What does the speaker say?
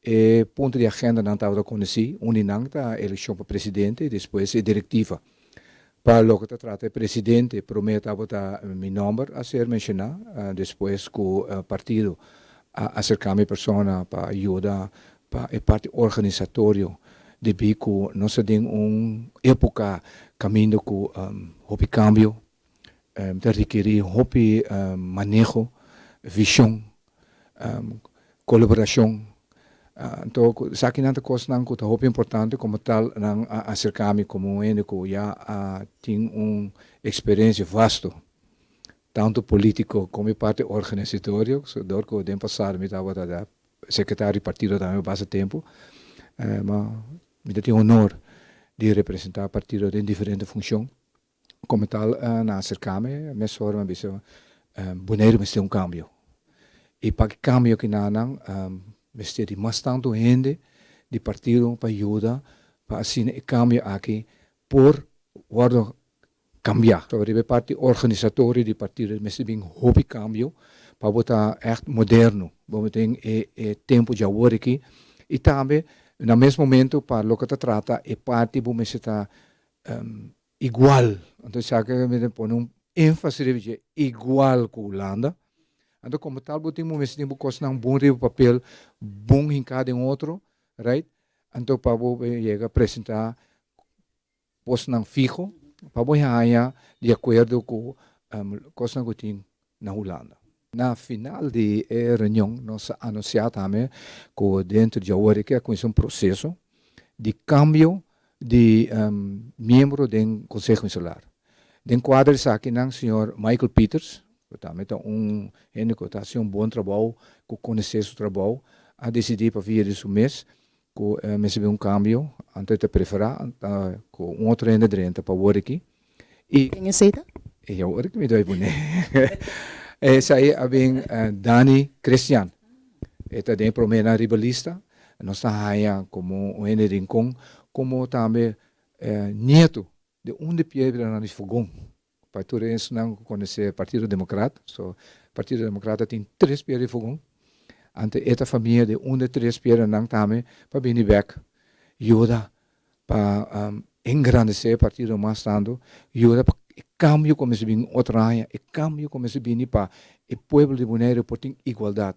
E punto di agendanan tabata konosí, un di nan ta elekshon pa presidente i despues e direktiva. Pa loke ta trata e presidente, promé tabata mi nòmber a ser menshoná, despues ku partido a aserká mi persona pa yuda pa e parti organisatorio debí ku nos ta den un époka kaminda ku hopi kambio ta rekerí hopi maneho, vishon, kolaborashon. Anto esakinan ta kosnan ku ta hopi importante, komo tal nan a aserká mi komo un hende ku ya a tin un eksperensia vasto, tantu polítiko komo e parti organisatorio, dor ku den pasado mi tabata sekretario di partido tambe basta tempu. Ma mi ta tin honor di representá partido den diferente funshon. Komo tal nan a aserká mi, mesora mi a bisa, Boneiru mester un kambio. I pa e kambio kinanan mester di mas tantu hende di partido pa yuda pa asina e kambio aki por wòrdu kambiá. So riba e parti organisatorio di partido mester bin hopi kambio pa bo ta ègt moderno, bo tin e tempu djawor aki i tambe na mes momento pa loke ta trata e parti bo mester ta igual. Anto esaki mi ta pone un énfasis riba dje, igual ku Hulanda. Anto komo tal bo tin bo mester tin bo kosnan bon riba papel, bon hinká den otro, right? Anto pa bo yega presentá posnan fiho, pa bo haña di akuerdo ku kosnan ku tin na Hulanda. Na final di e reunion nos a anunsiá tambe ku dentro di awor aki a kuminsá un proseso di kambio di miembro den Konseho Insular. Den kuadro di esakinan señor Michael Pieters, ku tambe ta un hende ku ta hasi un bon trabou, ku konosé su trabou, a disidí pa via di su mes ku mester bin un kambio, anto e ta preferá ku un otro hende drenta pa awor aki. I Ken esei ta? E awor aki mi ta bai pone. Esei a bin Dani Christian. E ta den e proménan riba lista. Nos ta haña komo un hende Rincon, komo tambe nieto di un di piedranan di fogon. Pa tur esnan ku konosé Partido Demokrat, so Partido Demokrat a tin tres piedra di fogon, anto e ta famia di un di e tres piedranan tambe pa bini bèk yuda pa engrandesé e partido mas tantu, yuda pa e kambio ku mester bini otro aña, e kambio ku mester bini pa e pueblo di Boneiru por tin igualdat.